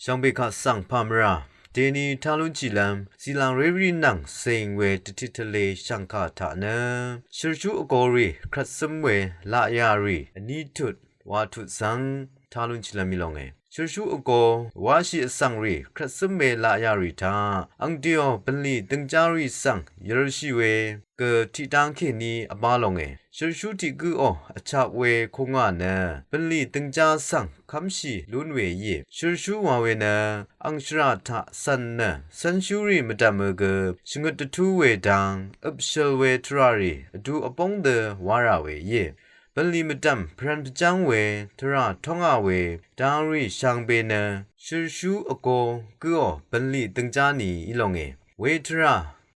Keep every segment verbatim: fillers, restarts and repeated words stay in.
Shvngbe kaq svng pàmvrà deni talunshìlvm zìlàng rérì nvng cing we dvtit tvle shv̀ngkà taq nø shø̀rshú vgōrì krvtsǿm we laqyà rì vní tut wa tut svng talunshìlvm í longe. Shø̀rshú vgō wáshì vsvngrì krvtsǿm we laqyà rì taq angdeò bv̀nlì døngjárì svng yølshì we gø tiqdang kèní vbá longe. Shø̀rshú tiq gǿò vchak we kūngà nø bv̀nlì døngjá svng kv́mshì lún we íe. Shø̀rshú wa we nø ang shvrà taq cv̀n nø cv́nshúrì mvdv̀mø gø shvngøt dvtú we dang øpshøl we tvràrì vdu vbóng dø wá rà we íe. Bv̀nlì mvdv̀m pvrv̄n pvjáng we tvrà tóngà we dangrì shvngbe nø shø̀rshú vgō gǿò bv̀nlì døngjá ni í longe. We tvrà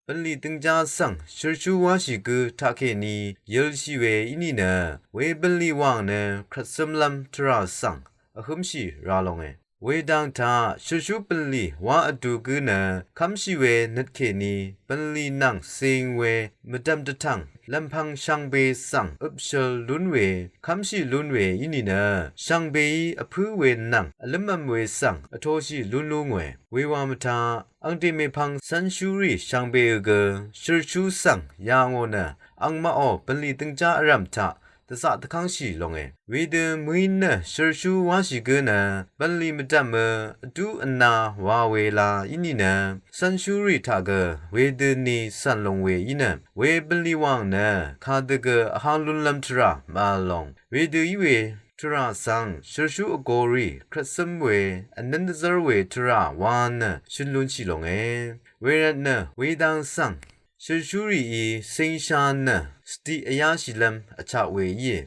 bv̀nlì døngjá svng shø̀rshú wáshì gø taqkèní yølshì we í nìnø we bv̀nlì wàng nø krvtsǿmlv́m tvrà svng vhǿmshì ra longe. Wedang taq shø̀rshú bv̀nlì wá vdu gǿ nø kv́mshì we nøt kèní bv̀nlì nvng cing we mvdv̀m dvtv̀ng lv̀mpv̄ng shvngbe svng øpshøl lún we kv́mshì lún we í nìnø shvngbeí vpǿ we nvng vlǿmv̄m we svng vtoshì lún lú ngòe. Wewa mvtaq angdè mèpvng cv́nshúrì shvngbeø gø shø̀rshú svng yà ngò nø angmaqò bv̀nlì døngjá vrv̀m taq dvzaq dvkv́ngshì longe. Wedø mø̀í nø shø̀rshú wáshì gǿ nø bv̀nlì mvdv̀mø vdú vna wa we la í nìnø cv́nshúrì taq gø wedøni cv̀n long we í nø we bv̀nlì wàng nø kadø gø vháng lúnlv́m tvrà màvl long. Wedø í we tvrà svng shø̀rshú vgōrì krvtsǿm we vnǿn dvzv́r we tvrà wa nø shøn lúnshì longe. Wervt nø wedang svng shø̀rshúrìí cingsha nø svdiq vyáshìlv́m vchaq we íe.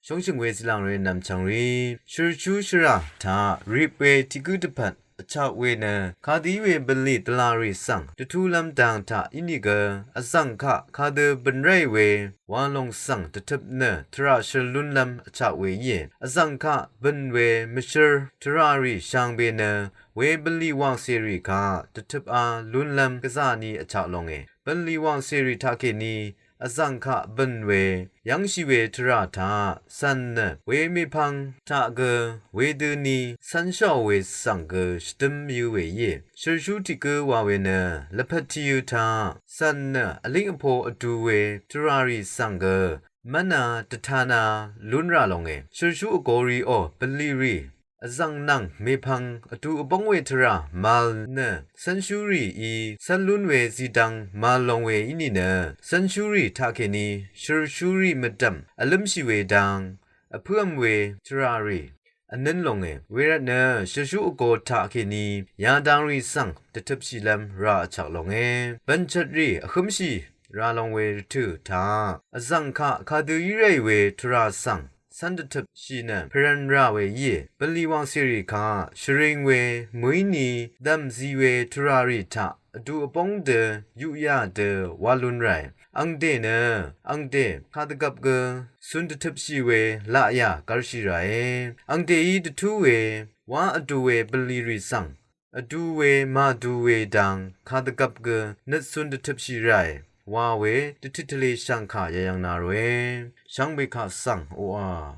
Shóngshø̀ng we zìlàng rvnvm chv̀ngrì shø̀rshú shvrà taq rip we tiq gǿ dvpvt vchaq we nø kadø í we bv̀nlì dvlàrì svng dvtulv́m dang taq ínìgø vzv̀ng kaq kadø bø̀n ráì we wa lòng svng dvtøp nø tvrà shøl lúnlv́m vchaq we íe. Vzv̀ng kaq bø̀n we mvshøl tvràrì shvngbe nø we bv̀nlì wàngcèrì kaq dvtøp a lúnlv́m gvzà ni vchaq longe. Bv̀nlì wàngcèrì taqkèní vzv̀ng kaq bø̀n we yv́ngshì we tvrà taq cv̀n nø we mèpvng taq gø wedøni cv́nshàò we svng gø shvdǿm yǿ we íe. Shø̀rshú tiq gǿ wa we nø lvpat tiyø taq cv̀n nø vlíng vpo vdu we tvràrì svng gø mv́na dvtana lún rà longe. Shø̀rshú vgōrìò bv̀nlìrì vzv̀ng nvng mèpvng vdu vbóng we tvrà màvl nø cv́nshúrìí cv́n lún we zìdvng màvl long we í nìnø cv́nshúrì taqkèní shø̀rshúrì mvdv̀m vlǿmshì we dang vpǿvm we tvràrì vnǿn longe. Wervt nø shø̀rshú vgō taqkèní yadangrì svng dvtøpshìlv́m rà vchvk longe. Bv̀nchvtrì vhǿmshì ra long we rvtø̀ taq vzv̀ng kaq kadø í ráì we tvrà svng cv́n dvtøpshì nø pvrv̄n rà we íe. Bv̀nlì wàngcèrì kaq shvring we mø̀íni dv̀mzi we tvràrì taq vdu vbóng dø yuqyà dø wá lún ràe. Angdè nø angdè kadvgvp gø cun dvtøpshì we laqyà gv́rshì ràe. Angdèí dvtú we wá vdu we bv̀nlìrì svng vdu we màdu we dang kadvgvp gø nøtcun dvtøpshì ràe wa we dvtit tvle shv̀ngkà yayv̄ng na ròe. Shvngbe kaq svng oqà